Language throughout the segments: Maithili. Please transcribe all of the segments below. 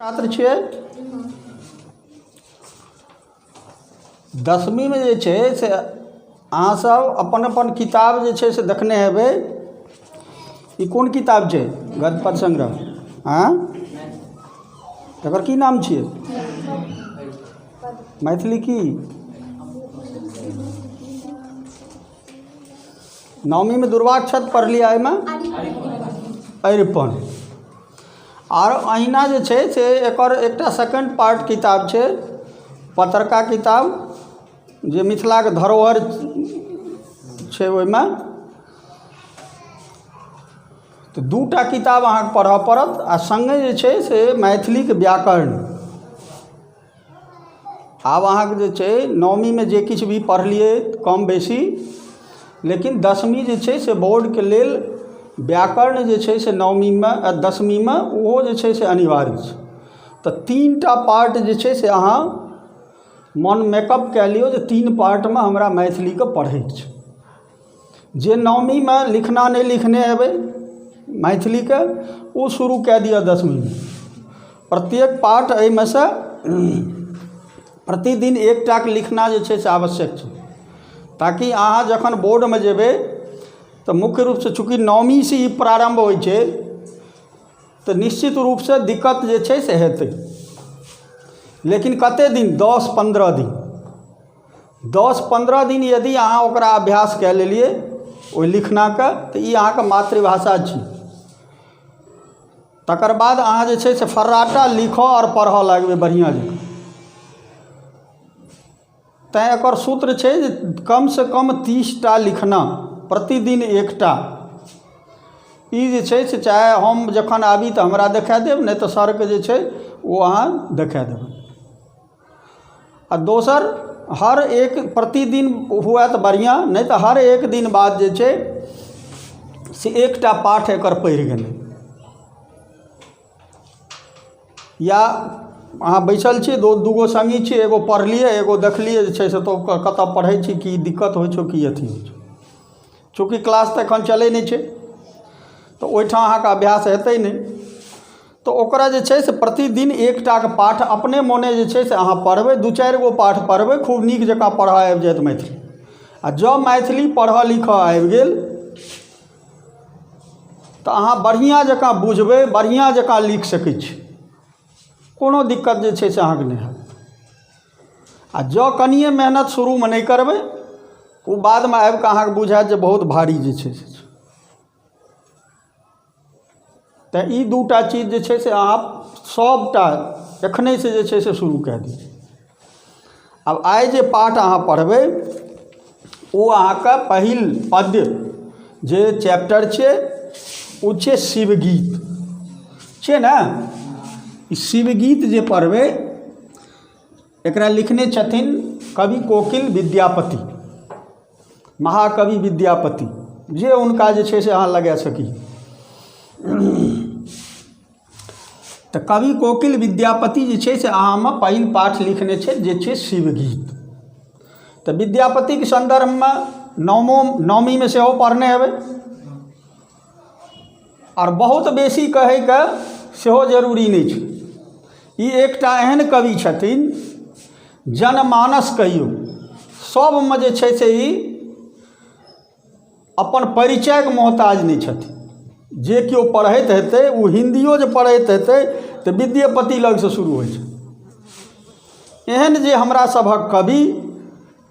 छात्र छियै। दसमीमे जे छै से अहाँसभ अपन अपन किताब जे छै से देखने हेबै। ई कोन किताब छै? गद्य पद संग्रह। आँय, एकर की नाम छियै? मैथिली की नवमीमे दुर्वाक्षत पढ़लियै, एहिमे अरिपन। आर अहिना जे छै से एकर एकटा सेकेण्ड पार्ट किताब छै, पतरका किताब, जे मिथिलाके धरोहर छै। ओहिमे तऽ दूटा किताब अहाँके पढ़ऽ पड़त आ सङ्गे जे छै से मैथिलीके व्याकरण। आब अहाँके जे छै नवमीमे जे किछु भी पढ़लियै कम बेसी, लेकिन दसमी जे छै से बोर्डके लेल व्याकरण जे छै से नवमीमे, दसमीमे ओहो जे छै से अनिवार्य छै। तऽ तीन टा पार्ट जे छै से अहाँ मन मेकअप कए लियौ जे तीन पार्टमे हमरा मैथिलीके पढ़ैके छै। जे नवमीमे लिखना नहि लिखने हेबै मैथिलीके, ओ शुरू कए दिअ दसमीमे। प्रत्येक पाठ एहिमे सँ प्रतिदिन एकटाके लिखना जे छै से आवश्यक छै, ताकि अहाँ जखन बोर्डमे जेबै तऽ मुख्य रूपसँ चूँकि नवमीसँ ई प्रारम्भ होइ छै, तऽ निश्चित रूपसँ दिक्कत जे छै से हेतै। लेकिन कतेक दिन? 10-15 दिन। 10-15 दिन यदि अहाँ ओकरा अभ्यास कए लेलियै ओहि लिखनाके, तऽ ई अहाँके मातृभाषा छी। तकर बाद अहाँ जे छै से फर्राटा लिखऽ आओर पढ़ऽ लगबै बढ़िआँ जकाँ। तैँ एकर सूत्र छै जे कमसँ कम 30टा लिखना, प्रतिदिन एकटा। ई जे छै से चाहे हम जखन आबी तऽ हमरा देखा देब, नहि तऽ सरके जे छै ओ अहाँ देखा देबै। आ दोसर, हर एक प्रतिदिन हुए तऽ बढ़िआँ, नहि तऽ हर एक दिन बाद जे छै से एकटा पाठ एकर पढ़ि गेलै, या अहाँ बैसल छी, दो दूगो सङ्गी छी, एगो पढ़लियै, एगो देखलियै जे छै से तऽ कतऽ पढ़ै छी, की दिक्कत होइ छौ, की अथी होइ छौ। चूँकि क्लास तऽ एखन चलै नहि छै, तऽ ओहिठाम अहाँके अभ्यास हेतै नहि, तऽ ओकरा जे छै से प्रतिदिन एकटाके पाठ अपने मोने जे छै से अहाँ पढ़बै, दू चारि गो पाठ पढ़बै, खूब नीक जकाँ पढ़ऽ आबि जायत मैथिली। आ जँ मैथिली पढ़ऽ लिखऽ आबि गेल तऽ अहाँ बढ़िआँ जकाँ बुझबै, बढ़िआँ जकाँ लिख सकै छी, कोनो दिक्कत जे छै से अहाँके नहि हैत। आ जँ कनिए मेहनत शुरूमे नहि करबै, ओ बादमे आबि कऽ अहाँके बुझायत जे बहुत भारी जे छै से छै। तऽ ई दूटा चीज जे छै से अहाँ सभटा एखनेसँ जे छै से शुरू कए दियौ। आब आइ जे पाठ अहाँ पढ़बै, ओ अहाँके पहिल पद्य जे चैप्टर छियै, ओ छियै शिवगीत छियै ने। ई शिवगीत जे पढ़बै, एकरा लिखने छथिन कवि कोकिल विद्यापति, महाकवि विद्यापति, जे हुनका जे छै से अहाँ लगा सकी। तऽ कवि कोकिल विद्यापति जे छै से अहाँमे पहिल पाठ लिखने छै, जे छै शिवगीत। तऽ विद्यापतिके सन्दर्भमे नवमो नवमीमे सेहो पढ़ने हेबै, आओर बहुत बेसी कहैके सेहो जरूरी नहि छै। ई एकटा एहन कवि छथिन, जनमानस कहियौ, सभमे जे छै से ई अपन परिचयके मोहताज नहि छथिन। जे केओ पढ़ैत हेतै, ओ हिन्दियो जे पढ़ैत हेतै तऽ विद्यापति लगसँ शुरू होइ छै। एहन जे हमरा सभक कवि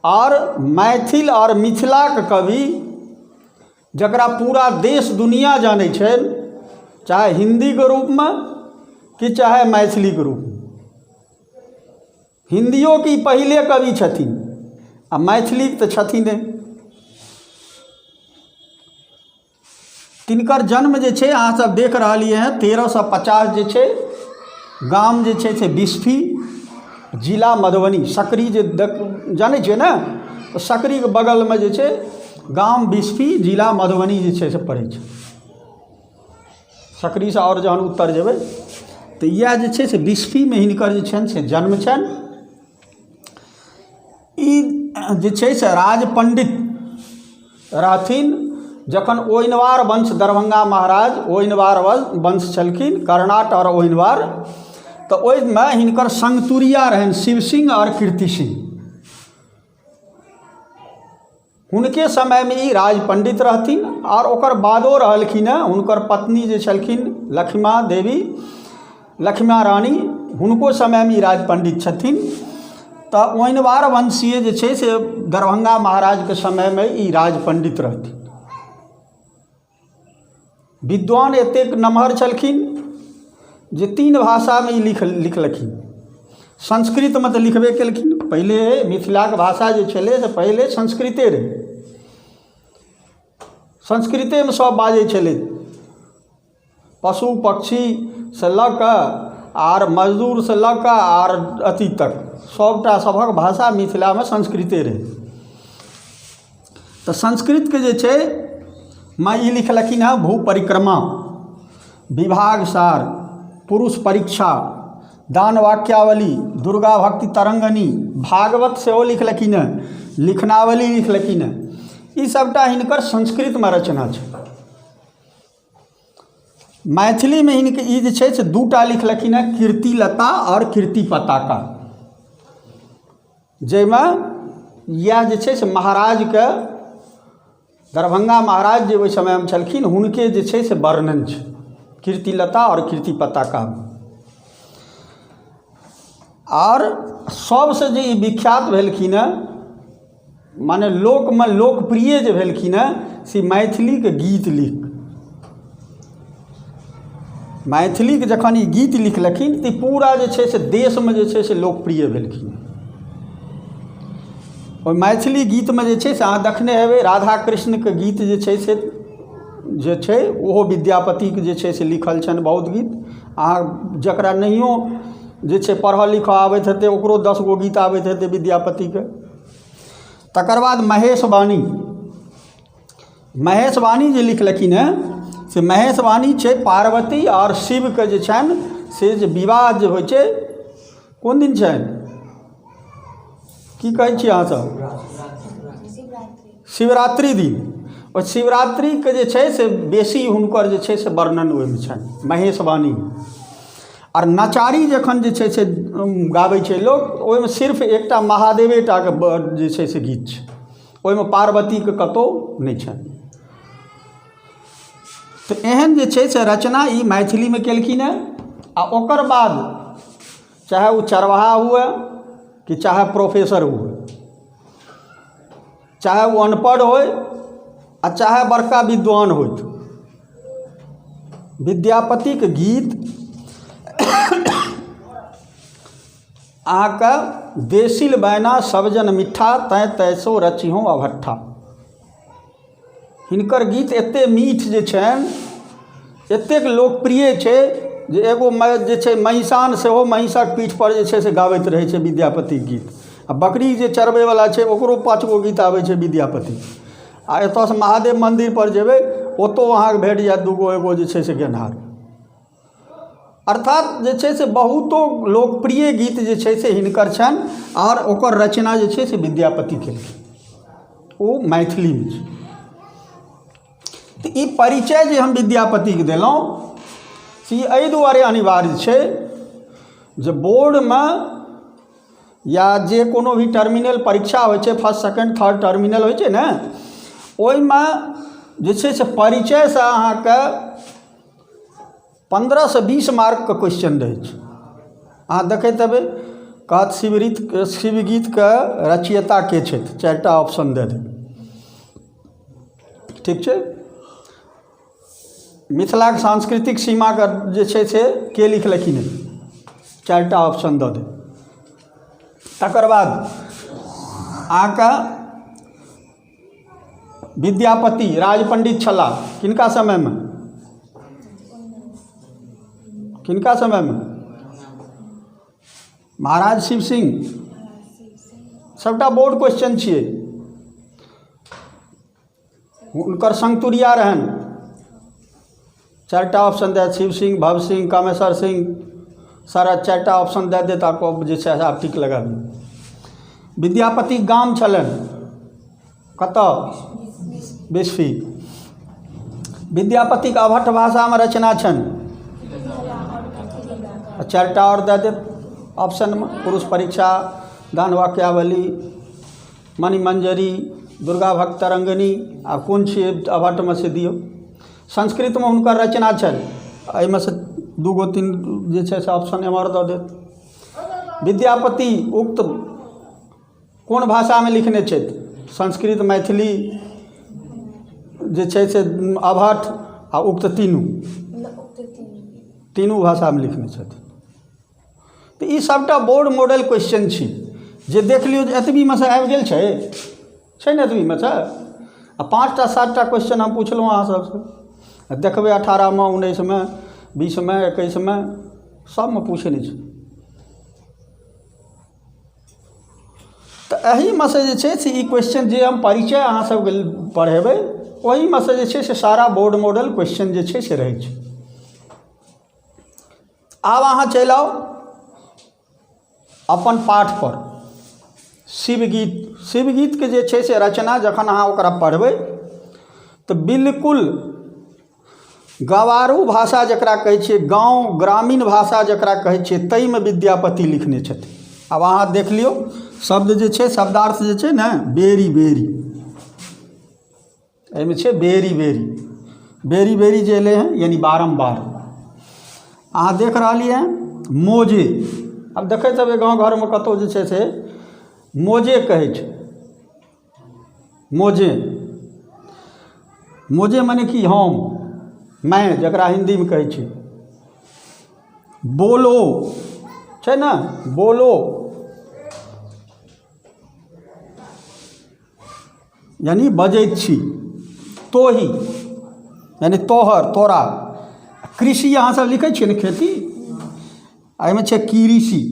आओर मैथिल आओर मिथिलाके कवि, जकरा पूरा देश दुनिया जानै छै, चाहे हिन्दीके रूपमे कि चाहे मैथिलीके रूपमे। हिन्दियोके ई पहिले कवि छथिन आ मैथिलीके तऽ छथिने। तिनकर जन्म जे छै अहाँसभ देख रहलियै हँ, 1350 जे छै, गाम जे छै से बिस्फी, जिला मधुबनी। सकरी जे जानै छियै ने, तऽ सकरीके बगलमे जे छै गाम बिस्फी, जिला मधुबनी जे छै से पड़ै छै। सकरीसँ आओर जहन उत्तर जेबै तऽ इएह जे छै से बिस्फीमे हिनकर जे छनि से जन्म छनि। ई जे छै से राज पण्डित रहथिन जखन ओइनवार वंश, दरभंगा महाराज ओइनवार वंश छलखिन, कर्णाट आओर ओइनवार, तऽ ओहिमे हिनकर संगतुरिया रहनि शिव सिंह आओर कीर्ति सिंह। हुनके समयमे ई राज पण्डित रहथिन आओर ओकर बादो रहलखिन हेँ। हुनकर पत्नी जे छलखिन लखिमा देवी, लखिमा रानी, हुनको समयमे ई राज पण्डित छथिन। तऽ ओइनवार वंशीय जे छै से दरभङ्गा महाराजके समयमे ई राज पण्डित रहथिन। विद्वान एतेक नमहर छलखिन जे तीन भाषामे ई लिखलखिन। संस्कृतमे तऽ लिखबे केलखिन, पहिले मिथिलाके भाषा जे छलै से पहिले संस्कृते रहै, संस्कृतेमे सभ बाजै छलै। पशु पक्षीसँ लऽ कऽ आर मजदूरसँ लऽ कऽ आर अथी तक सभटा सभक भाषा मिथिलामे संस्कृते रहै। तऽ संस्कृतके जे छै मे ई लिखलखिन हेँ भू परिक्रमा, विभाग सार, पुरुष परीक्षा, दान वाक्यावली, दुर्गा भक्ति तरङ्गिणी, भागवत सेहो लिखलखिन हेँ, लिखनावली लिखलखिन हेँ। ई सभटा हिनकर संस्कृतमे रचना छै। मैथिलीमे हिनकर ई जे छै से दूटा लिखलखिन हेँ, कीर्तिलता आओर कीर्ति पताका, जाहिमे इएह जे छै से महाराजके, दरभङ्गा महाराज जे ओहि समयमे छलखिन हुनके जे छै से वर्णन छै कीर्तिलता आओर कीर्ति पताकामे। आओर सबसँ जे ई विख्यात भेलखिन हेँ, माने लोकमे लोकप्रिय जे भेलखिन हेँ से मैथिलीके गीत लिख, मैथिलीके जखन ई गीत लिखलखिन तऽ ई पूरा जे छै से देशमे जे छै से लोकप्रिय भेलखिन। ओहि मैथिली गीतमे जे छै से अहाँ देखने हेबै राधा कृष्णके गीत जे छै से जे छै ओहो विद्यापतिके जे छै से लिखल छनि बहुत गीत। अहाँ जकरा नहिओ जे छै पढ़ऽ लिखऽ आबैत हेतै ओकरो 10 गो गीत आबैत हेतै विद्यापतिके। तकर बाद महेश वाणी, महेश वाणी जे लिखलखिन हेँ से महेश वाणी छै पार्वती आओर शिवके जे छनि से जे विवाह जे होइ छै कोन दिन छनि, की कहै छियै अहाँसभ, शिवरात्रि दिन। ओहि शिवरात्रिके जे छै से बेसी हुनकर जे छै से वर्णन ओहिमे छनि महेश वाणी। आओर नचारी जखन जे छै से गाबै छै लोक ओहिमे सिर्फ एकटा महादेवे टाके जे छै से गीत छै, ओहिमे पार्वतीके कतहु नहि छनि। तऽ एहन जे छै से रचना ई मैथिलीमे केलखिन हेँ। आ ओकर बाद चाहे ओ चरवाहा हुए कि चाहे प्रोफेसर हुए, चाहे ओ अनपढ़ होइ आ चाहे बड़का विद्वान होथि, विद्यापतिके गीत अहाँके देसिल बैना सबजन मिट्ठा तैँ तैसो रचिहोँ अभट्ठा। हिनकर गीत एतेक मीठ जे छनि, एतेक लोकप्रिय छै जे एगो जे छै महिषान सेहो महिषक पीठपर जे छै से गाबैत रहै छै विद्यापतिके गीत। आ बकरी जे चरबैवला छै ओकरो 5 गो गीत आबै छै विद्यापति। आ एतयसँ महादेव मन्दिरपर जेबै ओतहु अहाँके भेट जायत 2 गो एगो जे छै से गेनहार। अर्थात जे छै से बहुतो लोकप्रिय गीत जे छै से हिनकर छनि आओर ओकर रचना जे छै से विद्यापति केलखिन, ओ मैथिलीमे छै। तऽ ई परिचय जे हम विद्यापतिके देलहुँ से ई एहि दुआरे अनिवार्य छै जे बोर्डमे या जे कोनो भी टर्मिनल परीक्षा होइ छै, फर्स्ट सेकंड थर्ड टर्मिनल होइ छै ने, ओहिमे जे छै से परिचयसँ अहाँके 15 से 20 मार्कके क्वेश्चन रहै छै। अहाँ देखैत हेबै कहत शिवरीत शिवगीतके रचयिता के छथि, 4टा ऑप्शन दऽ देत। ठीक छै। मिथिलाके सांस्कृतिक सीमाके जे छै से के लिखलखिन हेँ, 4टा ऑप्शन दऽ देत। तकर बाद अहाँके विद्यापति राजपण्डित छलाह किनका समयमे, किनका समयमे? महाराज शिव सिंह। सबटा बोर्ड क्वेश्चन छियै। हुनकर संगतुरिया रहनि, 4टा ऑप्शन दए, शिव सिंह, भव सिंह, कामेश्वर सिंह, सारा 4टा ऑप्शन दए देत आपको जे छै आप टिक लगा दियौ। विद्यापति गाम छलनि कतऽ? बिस्फी। विद्यापतिके अवहट्ठ भाषामे रचना छनि। आ चारिटा आओर दए देत ऑप्शनमे, पुरुष परीक्षा, दान वाक्यावली, मणिमञ्जरी, दुर्गा भक्त तरङ्गिणी। आब कोन छियै अवहट्ठमे से दियौ। संस्कृतमे हुनकर रचना छनि, एहिमे से 2 गो 3 जे छै से ऑप्शन एम्हर दऽ देत। विद्यापति उक्त कोन भाषामे लिखने छथि? संस्कृत, मैथिली जे छै से अवहट्ठ आ उक्त तीनू, तीनू भाषामे लिखने छथिन। तऽ ई सभटा बोर्ड मॉडल क्वेश्चन छी जे देख लियौ जे एतबीमे से आबि गेल छै, छै ने एतबीमे से। आ 5टा 7टा क्वेश्चन हम पुछलहुँ अहाँ सबसँ, आ देखबै 18मे 19मे 20मे 21मे सबमे पूछने छै। तऽ एहिमे से जे छै से ई क्वेश्चन जे हम परिचय अहाँ सबके पढ़ेबै ओहिमे से जे छै से सारा बोर्ड मॉडल क्वेश्चन जे छै से रहै छै। आब अहाँ चलि आउ अपन पाठपर, शिवगीत। शिवगीतके जे छै से रचना जखन अहाँ ओकरा पढ़बै तऽ बिल्कुल गवारू भाषा जकरा कहै छियै, गाँव ग्रामीण भाषा जकरा कहै छियै, ताहिमे विद्यापति लिखने छथिन। आब अहाँ देख लियौ शब्द जे छै, शब्दार्थ जे छै ने, बेरी बेरी एहिमे छै, बेरी बेरी बेरी बेरी जे एलै हँ यानि बारम्बार। अहाँ देख रहलियै हँ मोजे, आब देखैत हेबै गाँव घरमे कतहु जे छै से मोजे कहै छै, मोजे। मोजे मने कि हम, मैं, जकरा हिन्दीमे कहै छै। बोलो छै ने, बोलो यानि बजैत छी, तोही यानि तोहर, तोरा। कृषि अहाँसभ लिखै छियै ने खेती, एहिमे छै कृषि।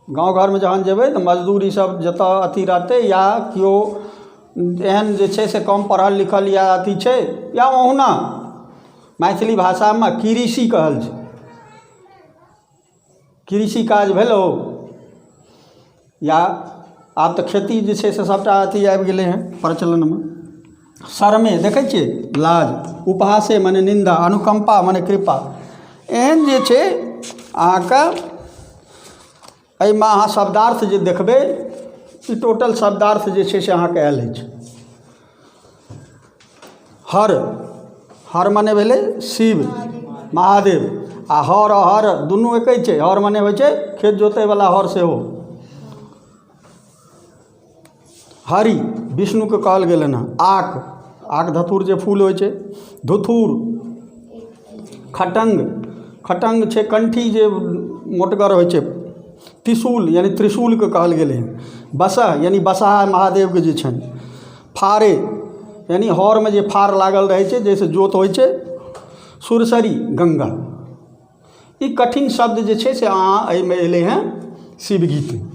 गाँव घरमे जहन जेबै तऽ मजदूर ईसभ जतऽ अथी रहतै या केओ एहन जे छै से कम पढ़ल लिखल या अथी छै या ओहुना मैथिली भाषामे कृषि कहल छै। कृषि काज भेलौ, या आब तऽ खेती जे छै से सभटा अथी आबि गेलै हँ प्रचलनमे। शरमे देखै छियै लाज, उपहासे मने निन्दा, अनुकम्पा मने कृपा। एहन जे छै अहाँके एहिमे अहाँ शब्दार्थ जे देखबै, ई टोटल शब्दार्थ जे छै से अहाँके आयल अछि। हर, हर मने भेलै शिव महादेव, आ हर हर दुनू एके छै। हर मने होइ छै खेत जोतैवला हर सेहो। हरि विष्णुके कहल गेलनि हँ। आक, आक धतूर जे फूल होइ छै। धुथुर, खटङ्ग, खटङ्ग छै कंठी जे मोटगर होइ छै। त्रिशूल यानि त्रिशूलके कहल गेलै हँ। बसह यानि बसहा महादेवके जे छनि। फारे यानि हरमे जे फार लागल रहै छै जाहिसँ जोत होइ छै। सुरसरी गङ्गा। ई कठिन शब्द जे छै से अहाँ एहिमे एलै हँ शिवगीतमे।